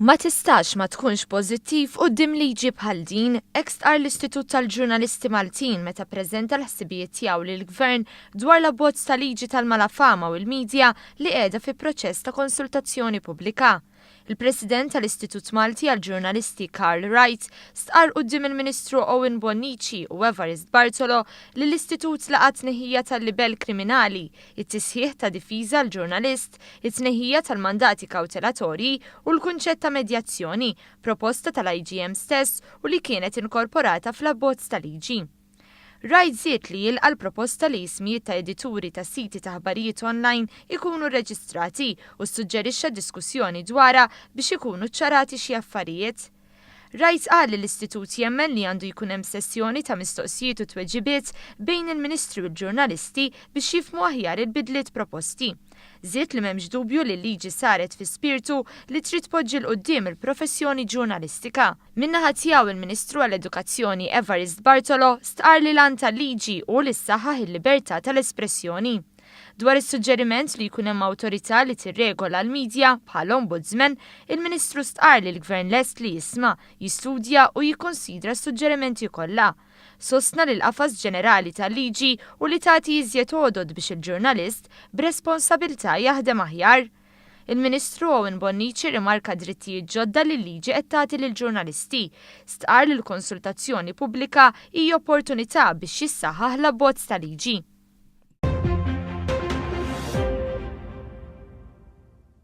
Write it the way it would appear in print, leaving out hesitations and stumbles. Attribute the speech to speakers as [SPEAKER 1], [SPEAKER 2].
[SPEAKER 1] Ma tistax ma tkunx pożittiv quddiem liġi bħal din, hekk stqarr l-Istitut tal-Ġurnalisti Maltin meta ppreżenta l-ħsibijiet tiegħu lill-Gvern dwar l-abbozz ta' liġi tal-malafama u l-media li qiegħda fi proċess ta' konsultazzjoni pubblika. Il-President tal-Istitut Malti għall-Ġurnalisti Karl Wright stqarr quddiem il-Ministru Owen Bonnici u Evarist Bartolo li l-Istitut laqa' t-tneħħija tal-libell kriminali, it-tisħiħ ta' difiża għall-ġurnalist, it-tneħħija tal-mandati kawtelatorji u l-kunċett ta' medjazzjoni, proposta tal-IGM stess u li kienet inkorporata fl-abbozz ta' liġi. Wright żied li jilqa' l-proposta li ismijiet ta' edituri ta' siti ta' aħbarijiet online ikunu rreġistrati u ssuġġerixxa diskussjoni dwarha biex ikunu ċċarati xi affarijiet. Wright qal li l-istitut jemmen li għandu jkun hemm sessjoni ta' mistoqsijiet u tweġibiet bejn il-Ministri u l-ġurnalisti biex jifhmu aħjar il-bidliet proposti. Żied li m'hemmx dubju li l-liġi saret fi spirtu li trid tpoġġi 'l quddiem il-professjoni ġurnalistika. Min-naħa tiegħu il-Ministru għall-Edukazzjoni Evarist Bartolo stqarr li l-għan tal-liġi hu li ssaħħaħ il-libertà tal-espressjoni. Dwar is-suġġeriment li jkun hemm awtorità li tirregola l-media, bħal Ombudsman, il-Ministru stqarr li l-Gvern lest li jisma', jistudja u jikkunsidra s-suġġerimenti kollha. Sostna li l-qafas ġenerali tal-liġi hu li tagħti iżjed għodod biex il-ġurnalist, b'responsabilità jaħdem aħjar. Il-Ministru Owen Bonnici rrimarka drittijiet ġodda li l-liġi qed tagħti lill-ġurnalisti. Stqarr li l-konsultazzjoni pubblika hi opportunità biex jissaħħaħ l-abbozz ta' liġi.